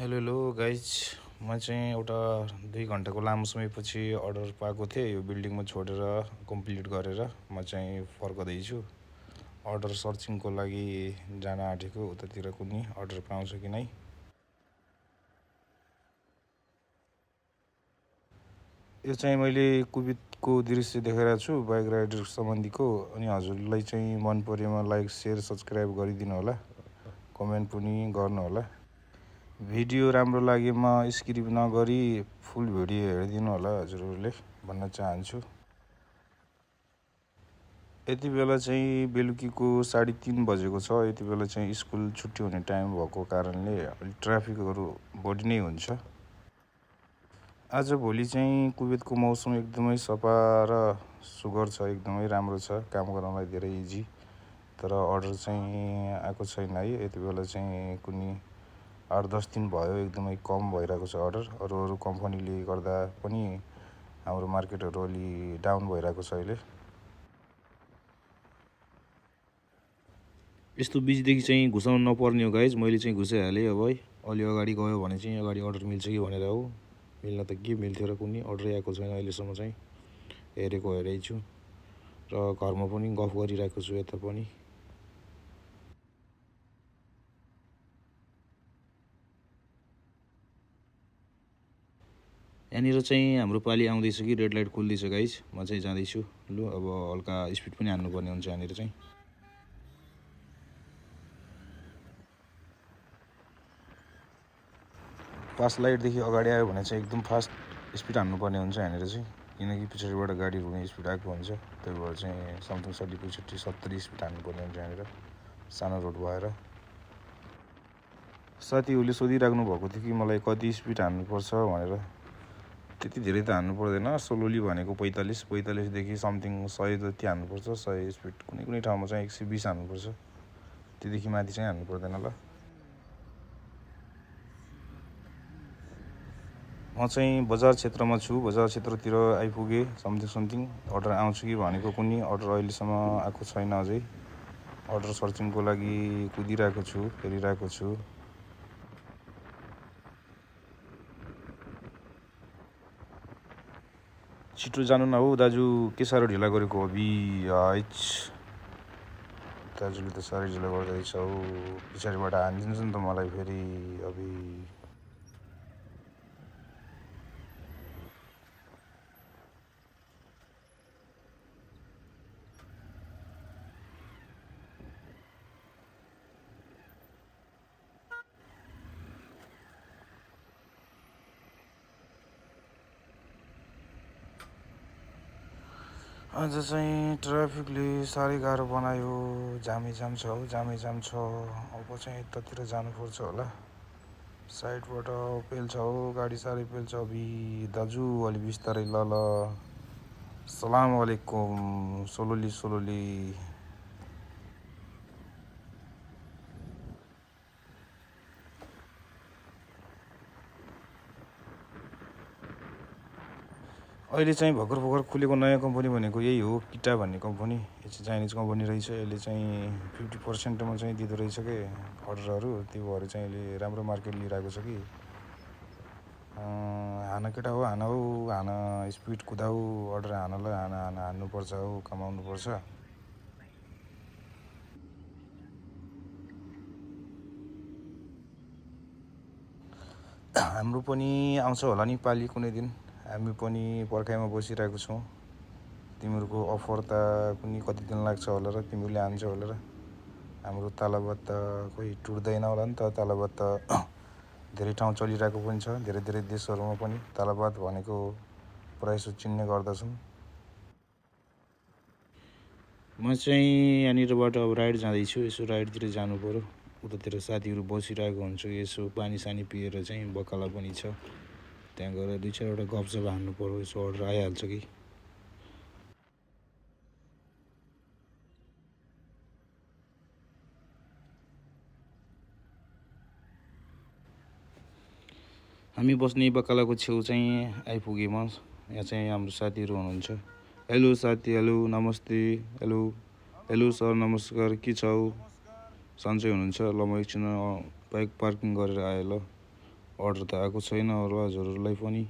Hello guys, म चाहिँ एउटा 2 घन्टाको लामो समयपछि अर्डर पाएको थिएँ। यो बिल्डिङमा छोडेर कम्प्लिट गरेर म चाहिँ फर्कँदैछु। अर्डर सर्चिङको लागि जान आँटेको, उतातिर कुनै अर्डर पाउँछ कि नै। यो चाहिँ मैले कुवेतको दृश्य देखाइरहेको छु, बाइक राइडर सम्बन्धीको। अनि हजुरलाई चाहिँ मन परेमा लाइक सेयर सब्सक्राइब गरिदिनु होला, कमेन्ट पनि गर्नु होला। भिडियो राम्रो लागेमा स्किप नगरी फुल भिडियो हेरिदिनु होला हजुरहरूले भन्न चाहन्छु। यति बेला चाहिँ बेलुकीको 3:30 बजेको छ। यति बेला चाहिँ स्कुल छुट्टी हुने टाइम भएको कारणले अलिक ट्राफिकहरू बढी नै हुन्छ। आजभोलि चाहिँ कुवेतको मौसम एकदमै सफा र सुगर छ, एकदमै राम्रो छ, काम गर्नलाई धेरै इजी। तर अर्डर चाहिँ आएको छैन है। यति बेला चाहिँ कुनै 8-10 दिन भयो, एकदमै कम भइरहेको छ अर्डर। अरू कम्पनीले गर्दा पनि हाम्रो मार्केटहरू अलि डाउन भइरहेको छ अहिले। यस्तो बिचदेखि चाहिँ घुसाउनु नपर्ने हो गाइज, मैले चाहिँ घुसाइहालेँ। अब है अलि अगाडि गयो भने चाहिँ अगाडि अर्डर मिल्छ कि भनेर हो। मिल्न त के मिल्थ्यो र, कुनै अर्डरै आएको छैन अहिलेसम्म चाहिँ। हेरेकै छु र घरमा पनि गफ गरिरहेको छु यता पनि। यहाँनिर चाहिँ हाम्रो पाली आउँदैछ कि रेड लाइट खुल्दैछ गाइज। म चाहिँ जाँदैछु। लु अब हल्का स्पिड पनि हान्नुपर्ने हुन्छ यहाँनिर चाहिँ। पास लाइटदेखि अगाडि आयो भने चाहिँ एकदम फास्ट स्पिड हान्नुपर्ने हुन्छ यहाँनिर चाहिँ, किनकि पछाडिबाट गाडीहरू पनि स्पिड आएको हुन्छ। त्यही भएर चाहिँ समथिङ 60-65-70 स्पिड हान्नुपर्ने हुन्छ यहाँनिर, सानो रोड भएर। साथीहरूले सोधिराख्नु भएको थियो कि मलाई कति स्पिड हान्नुपर्छ भनेर। त्यति धेरै त हान्नु पर्दैन, स्लोली भनेको 45देखि समथिङ 100 जति हान्नुपर्छ। 100 स्पिड, कुनै ठाउँमा चाहिँ 120 हान्नुपर्छ, त्योदेखि माथि चाहिँ हान्नु पर्दैन। ल म चाहिँ बजार क्षेत्रमा छु, बजार क्षेत्रतिर आइपुगेँ। समथिङ अर्डर आउँछ कि भनेको कुनै अर्डर अहिलेसम्म आएको छैन अझै। अर्डर सर्चिङको लागि कुदिरहेको छु, हेरिरहेको छु। छिटो जानु न हौ दाजु, के साह्रो ढिला गरेको अभि। दाजुले त साह्रै ढिला गर्दैछ हौ, पछाडिबाट हानिदिन्छ नि त मलाई फेरि अभि। आज चाहिँ ट्राफिकले साह्रै गाह्रो बनायो। जामै जाम छ हौ, जामै जाम छ। अब चाहिँ यतातिर जानुपर्छ होला, साइडबाट पेल्छ हौ गाडी, साह्रै पेल्छ अभि। दाजु अलि बिस्तारै ल। सलाम अलैकुम, सोलोली। अहिले चाहिँ भर्खर खुलेको नयाँ कम्पनी भनेको यही हो, किटा भन्ने कम्पनी। यो चाहिँ चाइनिज कम्पनी रहेछ। यसले चाहिँ 50%मा चाहिँ दिँदो रहेछ के अर्डरहरू। त्यो भएर चाहिँ यसले राम्रो मार्केट लिइरहेको छ कि। हान केटा हो, हान स्पिड कुदाऊ, अर्डर हानलाई हान्नुपर्छ हौ, कमाउनुपर्छ। हाम्रो पनि आउँछ होला नि पाली कुनै दिन। हामी पनि पर्खाइमा बसिरहेको छौँ। तिमीहरूको अफर त कुनै कति दिन लाग्छ होला र, तिमीहरूले हान्छ होला र। हाम्रो तालाबात त खोइ टुट्दैन होला नि त। तालाबात त धेरै ठाउँ चलिरहेको पनि छ, धेरै देशहरूमा पनि तालाबात भनेको प्रायः चिन्ने गर्दछन्। म चाहिँ यहाँनिरबाट अब राइड जाँदैछु। यसो राइडतिर जानु पऱ्यो। उतातिर साथीहरू बसिरहेको हुन्छ, यसो पानी सानी पिएर चाहिँ बकाला पनि छ। त्यहाँ गएर 2-4वटा गफसफ हान्नु पऱ्यो, यसो अर्डर आइहाल्छ कि। हामी बस्ने बकालाको छेउ चाहिँ आइपुगेँ म। यहाँ चाहिँ हाम्रो साथीहरू हुनुहुन्छ। हेलो साथी, हेलो नमस्ते, हेलो सर नमस्कार, के छ हौ, सन्चै हुनुहुन्छ? ल म एकछिन बाइक पार्किङ गरेर आएँ। ल अर्डर त आएको छैन अरू हजुरहरूलाई पनि।